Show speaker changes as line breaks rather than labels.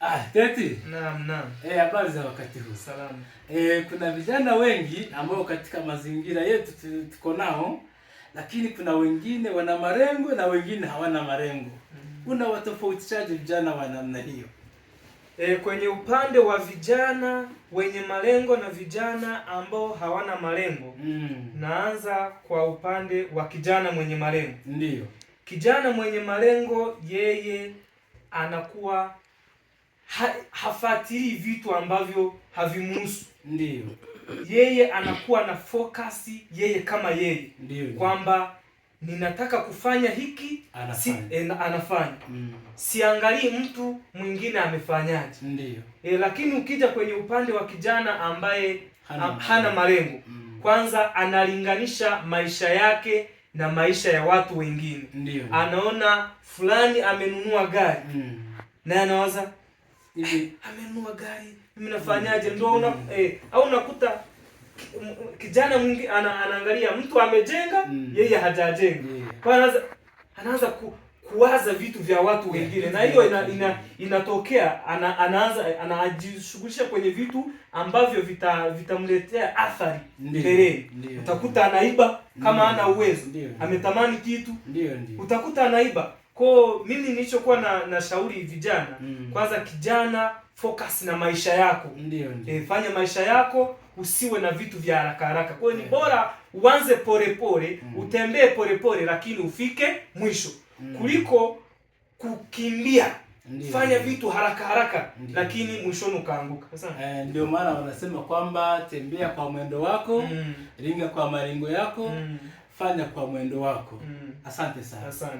Ah, Teti.
Naam, naam.
Habari za wakati huu?
Salama.
Kuna vijana wengi ambao katika mazingira yetu tuko nao, lakini kuna wengine wana malengo na wengine hawana malengo. Unawatofautishaje vijana wa namna hiyo?
Kwenye upande wa vijana wenye malengo na vijana ambao hawana malengo, naanza kwa upande wa kijana mwenye malengo. Kijana mwenye malengo yeye anakuwa hafuatilii vitu ambavyo havimuhusu. Yeye anakuwa na focus yeye kama yeye. Kwamba ninataka kufanya hiki,
Anafanya.
Anafanya. Siangalii mtu mwingine amefanyaje. Lakini ukija kwenye upande wa kijana ambaye
Hana malengo.
hana malengo. Kwanza analinganisha maisha yake na maisha ya watu wengine. Anaona fulani amenunua gari. Na anawaza,
Hivi
amenunua gari, mimi nafanyaje? Ndio au unakuta kijana mwingine anaangalia mtu amejenga, yeye hajajenga. Kwa hiyo anaanza kuwaza vitu vya watu wengine. Na hiyo inatokea, anaanza anajishughulisha kwenye vitu ambavyo vitamletea athari mbeleni. Utakuta anaiba kama hana uwezo. Ametamani kitu. Utakuta anaiba. Kwa mimi nilichokuwa na shauri vijana, kwanza kijana focus na maisha yako. Fanya maisha yako, usiwe na vitu vya haraka haraka. Kwa hiyo ni bora uanze pole pole, utembee pole pole lakini ufike mwisho. Kuliko kukimbia. Fanya vitu haraka haraka, lakini mwishoni ukaanguka. Sasa
Ndio maana wanasema kwamba tembea kwa mwendo wako, ringa kwa maringo yako, fanya kwa mwendo wako. Asante sana.
Asante.